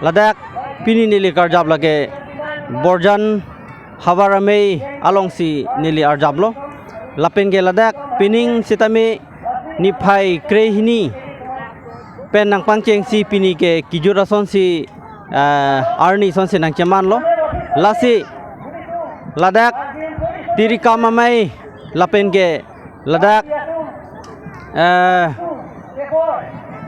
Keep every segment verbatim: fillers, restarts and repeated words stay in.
Ladak pini neli karjap lake Borjan havar amei alongsi neli arjaplo. Lapen ke ladak pining sitame niphai krehini pen nangpangchengsi pini ke kejut asonsi, eh, arni asonsi nangchemanlo. Lasi ladak tirikam amei lapen ke ladak, eh,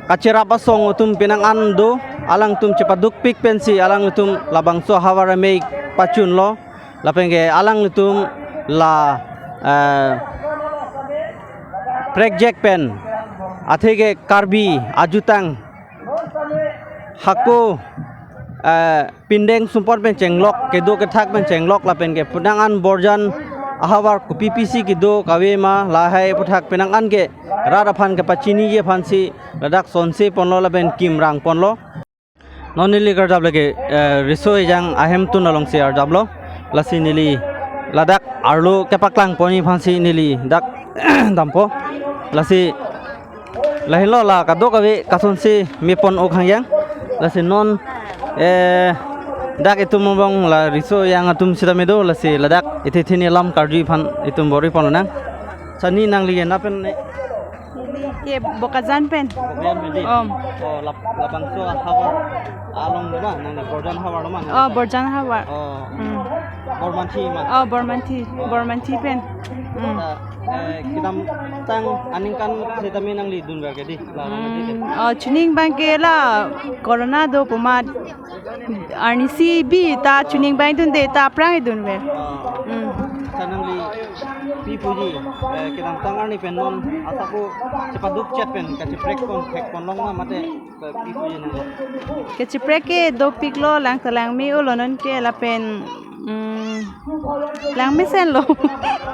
kacherap asong atum penang an do, alangtum chepadukpik pensi alangtum labangso havar amei pachunlo. Lapen ke alangtum la, eh, prekjek pen atheke Karbi ajutang hako, eh, pindeng sumpot pen chenglok, kedo kethak pen chenglok, lapen ke penang an Borjan ahavar kopi pisi kedo kave ma lahai aputhak penang an ke rat aphan kepachiniji aphansi ladak sonse ponlo lapen kimrang ponlo. Non neli karjap lake, eh, Riso Ejang ahemtun alongsi arjaplo. Lasi neli ladak arlo kepaklang ponji aphansi neli dak dampo. Lasi lahenlo la kadokave kasonse mepon ok hangyang. Lasi non, eh, dak itum angbong la Riso Ejang atum sitame do, lasi ladak ithe theni alam karju aphan itum bor-i ponnang. Sani nangli ke na pen ne? Ke Bokajan pen. Bokajan pen di? Om. Oh, lap-, labangso ahavar along lo ma, nang Borjan havar lo ma, nang? Oh, Borjan havar. Oh. Hmm. Bormanthi ma? Oh, Bormanthi. Oh. Bormanthi pen. Hmm. Nah, eh, kedamtang aningkan sitame nangli dunver ke di? La, nang di ke? Hmm. Oh, chuning abang ke la corona do pu amat arnisi bi ta chuning abang dunde ta aphrang idunver. Ah. Hmm. Sa nangli pi puji, eh, kedamtang arni pen non asako chepaduk chet pen kacheprek pon thek pon long ma mate, eh, pi puji nangli? Kacheprek ke dopiklo, lang ta langme-olo non ke lapen, hmm, langmesenlo.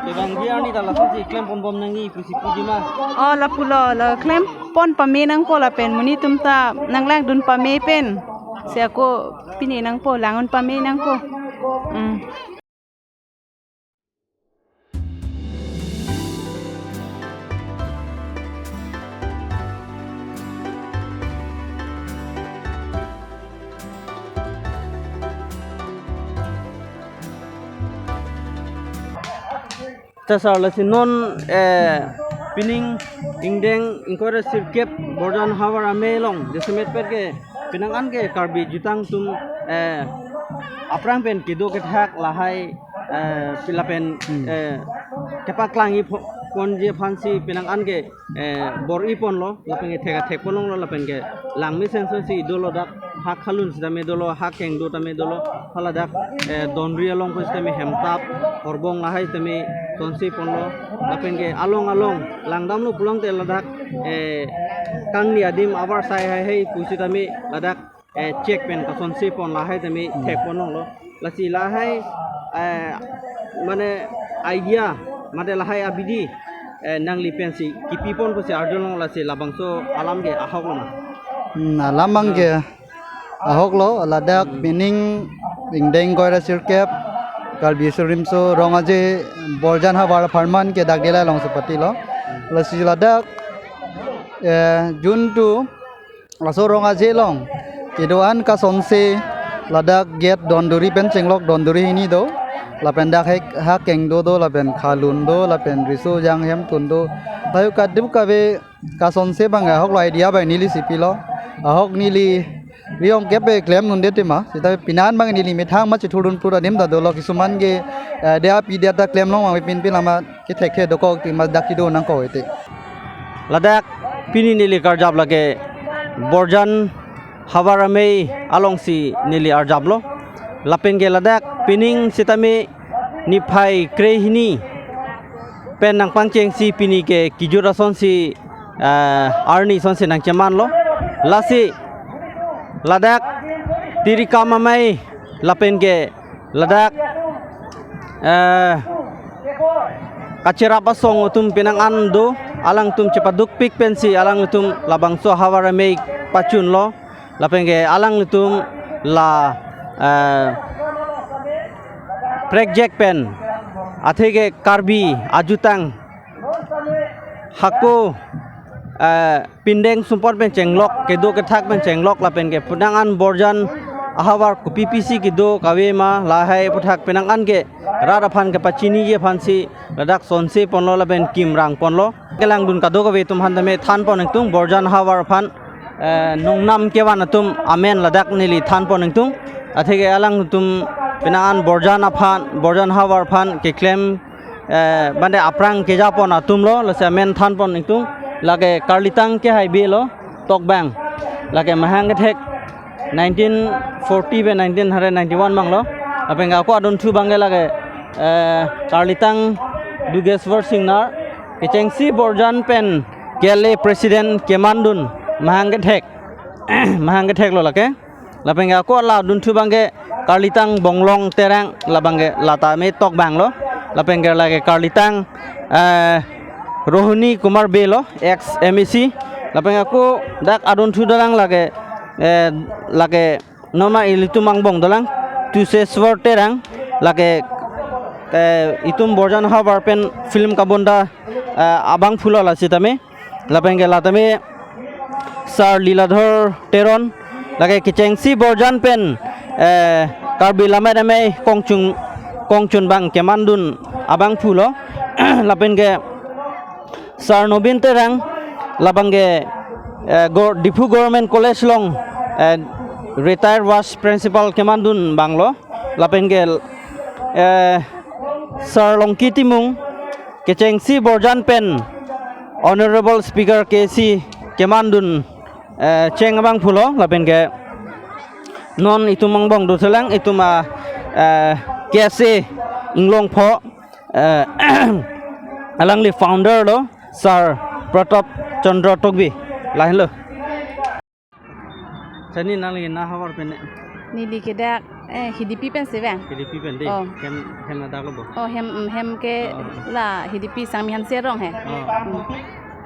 Kevangji arni ta lasonsi klem ponbom nangji pusi puji ma? Oh, lapulo, la klem pon pame nangpo lapen monit atum ta nanglangdun pame pen. Si ako pine nangpo, lang-un pame nangpo. Hmm. Ta sar, lasi non, eh, pining ingdeng ingkoi ra sirkep Borjan havar amei along jasemet pet ke penang an ke Karbi jutang atum, eh, aphrang pen kedo kethak lahai, eh, pi lapen, hmm, eh, kepaklangji pho-, ponji aphansi penang an ke, eh, bor-i ponlo, lapen ke thek thek pon longlo, lapen ke langmesen asonsi dolo, dak hak khalun sitame dolo, hak kengdo tame dolo, hala dak, eh, dondri along pu sitame hemtap, horbong lahai sitame sonse ponlo, lapen ke along along langdamlo pulote ladak, eh, kangni adim avarsai haihai pu sitame ladak, eh, chek pen kasonse pon lahai tame, hmm, thek pon longlo. Lasi lahai, eh, mane idea, mane lahai abidi, eh, nangli pensi kipi pon pusi arjulong, lasi labangso alam ke ahok lo ma? Hmm, alam abang ke, ah, ahok lo, ladak, hmm, pining ingdeng ingkoi ra sirkep Karbi Riso Nimso Rong Aje Borjan havar apharman ke dak Dela alongsi patilo. Lasi ladak, eh, juntu laso Rong Aje along kedo-an kasonse ladak gate donduri pen chenglok, donduri hini do. Lapen dak hek hak kengdo do, lapen khalun do, lapen Riso Ejang hemtun do. Tayo kadokave kasonse abang ahok lo, idea abang nelisi pilo. Ahok neli riong kepe klemdunde tema. Sita penang abang neli methang ma chethurdun pura adim ta dolo, kisuman ke, eh, dia pi dia ta klem long abang pin pin lama kethek the dokok tema dak kedo nangkok ete. Ladak pini neli karjap lake Borjan havar amei alongsi neli arjaplo. Lapen ke ladak pining sitame niphai krehini pen nangpangchengsi pini ke kejut asonsi, eh, arni asonsi nangchemanlo. Lasi ladak tirikam amei lapen ke ladak, eh, kacherap asong atum penang an do, alangtum chepadukpik pensi alangtum labangso havar amei pachunlo, lapen ke alangtum la, eh, prekjek pen atheke Karbi ajutang hako, eh, pindeng sumpot pen chenglok, kedo kethak pen chenglok, lapen ke penang an Borjan ahavar kopi pisi kedo kave ma lahai aputhak penang an ke rat aphan kepachiniji aphansi ladak sonse ponlo lapen kimrang ponlo. Kelangdun kadokave atum aphan tame than pon ingtung, Borjan havar aphan, eh, nungnam kevan atum amen ladak neli than pon ingtung. Atheke alangtum penang an Borjan aphan, Borjan havar aphan keklem, eh, bande aphrang keja pon atum lo, lasi amen than pon ingtung. Lake karlitang kehai bi lo, Tokbang. Lake mahang kethek nineteen forty pen nineteen hundred ninety-one abang lo. Lapen ako adunthu abang ke lake, eh, karlitang Dugeswar Singnar, kechengsi Borjan pen K L A president kemandun mahang kethek. Mahang kethek lo lake. Lapen ke ako la adunthu abang ke karlitang Bonglong Terang, labang ke la tame Tokbang lo. Lapen ke lake karlitang, eh, Rohini Kumar Bey lo, ex M A C. Lapen ke ako dak adunthu dolang lake, eh, lake noma ilitum angbong dolang, Tuseswar Terang, lake, eh, itum Borjan havar pen film kabonda, eh, abangphu lo la sitame. Lapen ke la tame Sar Liladhor Teron, lake kechengsi Borjan pen, eh, Karbi Lammet Amei kongchun, kongchun abang kemandun abangphu lo. Lapen ke Sar Nobin Terang, labang ke, eh, Gor-, Diphu Government College along, eh, retired vice principal kemandun abang lo. Lapen ke, eh, Sar Longki Timung, kechengsi Borjan pen Honorable Speaker K C kemandun, eh, cheng abangphu lo. Lapen ke non itum angbong doselang, itum a, eh, K S A Inglongpho, eh, alangli founder lo, Sar Pratap Chandra Tokbi, lahin lo. Chani nangli na havar pen ne? Neli ke dak, eh, Hidipi pensi vang. Hidipi pen dei? Oh. Hem, hem ladak lo bo? Oh, hem, mm, hem ke Oh. la Hidipi Sangmi Hanse arong he. Oh. Mm.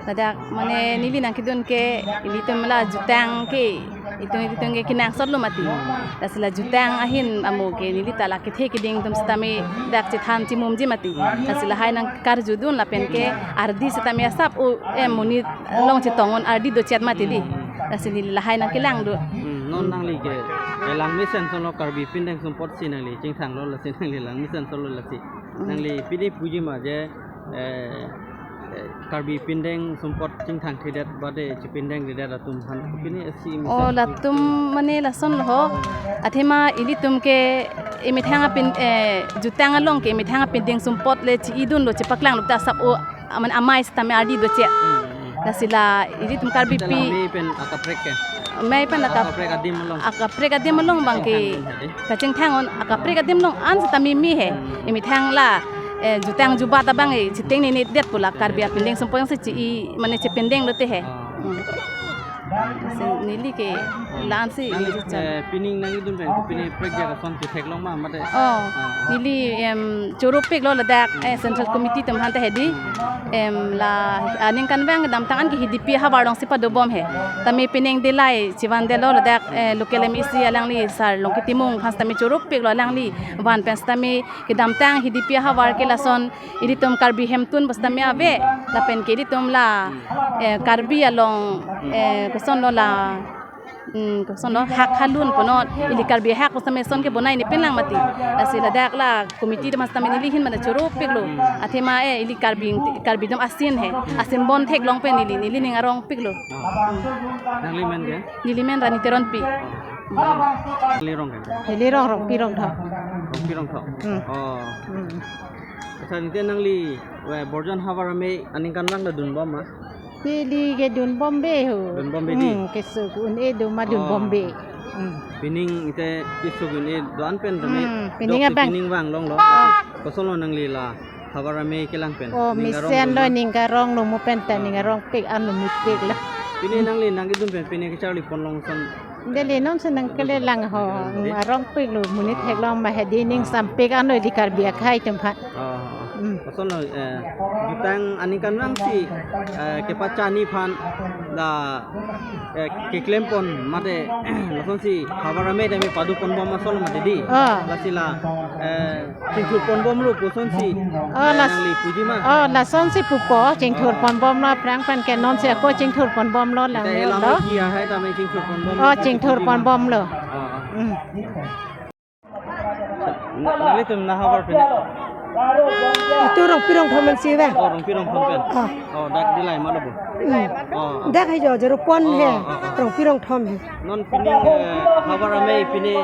Ladak mane neli nangkedun ke, ilitum la jutang ke, itum, itum ke kenangsot lo mati. Hmm. Lasi la jutang ahin amo ke neli ta la kethe keding atum sitame dak chethan chimumji mati. Hmm. Lasi lahai nangkarjudun lapen ke ardi sitame asap o, eh, monit along chetong un ardi dochet mati dei. Hmm. Lasi neli lahai nangkelangdun. Hmm, non nangli ke, eh, langmesen solo Karbi pindeng sumpot si nangli chingthang lo lasi nangli langmesen solo lasi. Hmm. Nangli pini puji ma je, eh, eh, Karbi pindeng sumpot chingthang thedet bade chepindengledet atum aphan pini isi Oh, mesen latum mane lason lo ho. Athema ilitum ke emethang apin, eh, jutang along ke emethang apindeng sumpot le chi-idun lo, chepaklang lo ta asap o aman amei sitame ardi dochet. Hmm, hmm. Lasi la ilitum Karbipi. Amei pen akaprek ke? Amei pen aka-, Akaprek adim along. Akaprek adim along abang ke Kachingthang dun hadi? Kachingthang un, akaprek adim along an sitame me he. Hmm. Emethang la, eh, jutang jubat abang, eh, chiteng nenedet pu la Karbi apindeng sumpot si chi-i mane chepindeng lote he. Ah. Hmm. Si neli ke la-an si Nangli, neli chang. eh, pining nangkedun pen, pini prekjak ason chetheklong ma mate? Oh, Ah, ah. neli, em, choro pik lo ladak, eh, Central Committee atum aphan ta hedi. Em, la, aningkanvang kedamtang an ke Hidipi havar alongsi padobom he. Tame pining delai, chevandetlo ladak, eh, local M A C alangli Sar Longki Timung aphan sitame choro pik lo alangli. Van pen sitame kedamtang Hidipi havar ke lason ilitum Karbi hemtun pu sitame ave, lapen ke ilitum la, eh, Karbi along, eh, koson lo la, hmm, koson lo hak halun punon, ili Karbi hak pu sitame ason kebonai ni pinlang mati. Lasi ladak la committee atum sitame neli ahin mane choro pik lo. Athema, eh, ili Karbi, Karbi atum asin he. Asin bon theklong pen neli, neli ning arong pik lo. Nangli men ke? Neli men Rani Teronpi. Nangli rong ke? Neli rong Rongpi Rongtho. Rongpi Rongtho. Hmm. Oh. Hmm. Accha, nite nangli, eh, Borjan havar amei aningkanvang ta dunbom ma? Neli ke dunbom be ho. Dunbom be dei? Hmm, kesuk un-e do ma dunbom Oh. be. Hmm. Pining ite kesuk un-e do-an pen tame Hmm, pining dok abang. pining vanglong lo. Ah. Koson lo nangli la havar amei kelang pen? Oh, Ning karong mesen lo lo ma? ning karong lo mo pen ta Ah. ning karong pik an lo mepik lo. Pini nangli nangkedun pen pini kecharli ponlong son. Dei le non si nangkelelang ho, Dei. arong pik lo, monit Ah. theklong ma hedi ning Ah. sampik an lo ili Karbi akhei atum aphan. Ah. Hmm. Koson lo, eh, jutang aningkanvang si, eh, kepachani aphan la, eh, keklem pon mate, lason si havar amei tame pado ponbom ason lo mate dei. Ah. Lasi la, eh, chingthur ponbom lo koson si Oh, las- nangli puji ma? Oh, lason si pupo, chingthur Oh. ponbom lo aphrang pen ke non si ako chingthur ponbom lo lang Ite lo. lama kia hai tame chingthur ponbom Oh, lo, chingthur puji ma? ponbom lo. Oh, oh. Hmm. Nanglitum nahavar pine? Itum Rongpi Rongthom pensi ve. Oh, Rongpi Rongthom pen. Ah. Oh, dak Dillai ma lo bo. Hmm. Oh, oh. Dak hai jo, Zerupon he. Oh, oh, oh. Rongpi Rongthom he. Non pining, eh, havar amei pine,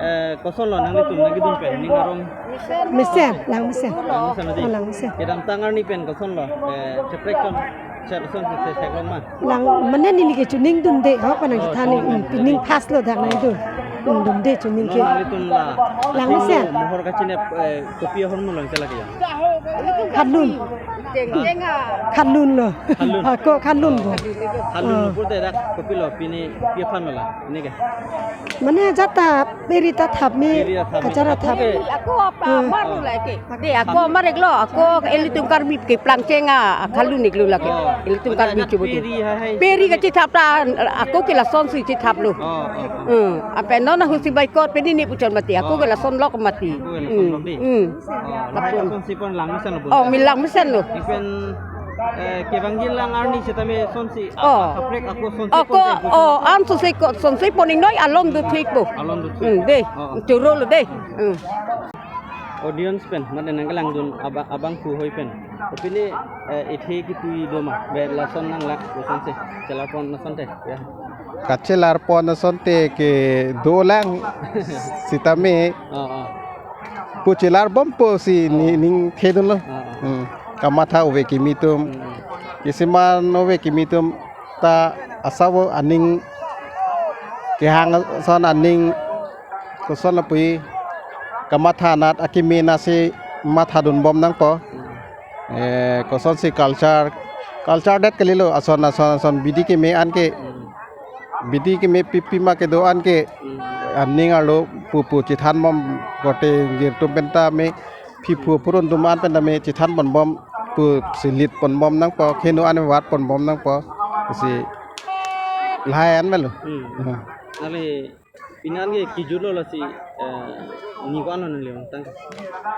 eh, kosonlo nanglitum nangkedun pen, ning arong? Mesen, lang mesen. Lang mesen lo di? Oh, lang mesen. Kedamtang arni pen kosonlo, eh, cheprek kon, cher son se se seklong ma? Lang, mane neli ke choningdunde, ho, pa nang. Oh, choningdunde. Hmm, pining first lo dak nangdun. Hmm, dunde choning ke. Non nanglitum la, lang mesen. Mohor kachinep, eh, kopi ahormu lang chala ke ya? Khanlun. Khanlun lo. Khanlun. Ako khanlun bo. Khanlun. Oh. Pur te dak kopilo pine pi aphan lo la? Ini ke? Mane jat ta peri ta thap me. Peri ta thap me. Kachara thap. Ako apa? Hmm. Mar lo la ke. De, ako mar ek lo, ako ilitum Karbi keplang chenga, khanlun ik lo la ke. Oh. Ilitum Karbi. Ada anak chubu tu. Peri hai hai. Peri kachethap ta, ako ke lasonsi chethap lo. Oh, oh, oh. Hmm. Ape non na husi baikot pini ni puchon mati, ako ke lason lok mati. Ako ke lason lok di. Hmm. Oh, lahai ta sonsi pon lang mesen lo pun. Oh, mi lang mesen lo. Ipen, eh, kevangji lang arni setame sonsi. Oh. Kaprek ako sonsi pon te. Oh, an sonsi ko, sonsi pon ingnoi alom do thik bo. Alom do thik. Hmm, de. Oh. Choro lo de. Hmm. Audience pen, mane nangkelangdun abang, abangphu hoi pen. Kopine, eh, ithe kipu do ma, be lason nang lak, lason se, chelar pon lason te, ya. Kachelar pon lason te ke dolang sitame. Oh, oh. Pu chelar bompo si ni, ning thedun lo. Oh, oh. Hmm. Kamatha ove kimi atum. Hmm. Kisiman ove kimi atum ta asap aning kehang ason aning koson lapu-i kamatha anat akimi nasi mathadun bom nangpo. Eh, kosonsi culture, culture det kalilo ason ason ason bidi keme an ke, bidi keme pipi ma kedo an ke aning arlo pupu chethan bom korte girtum penta me phiphu phurun atum an penta me chethan pon bom pusi lit pon bom nangpo, kheno an vat pon bom nangpo. Si lahai an melo. Hmm. Hmm. Nangli pinan ke kejut lo lasi, eh, ni ko-an lo nangli tang?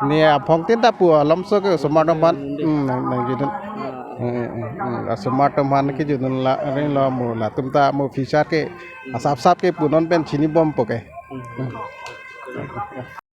Ne aphong tin ta pu alomso ke osomar atum aphan. Hmm, nang, nang kejut. Ah. Hmm, hmm, hmm. Osomar atum aphan kejut la ring lo mo latum ta mo future ke asap sap ke punon pen chini bompo ke. Hmm. Hmm.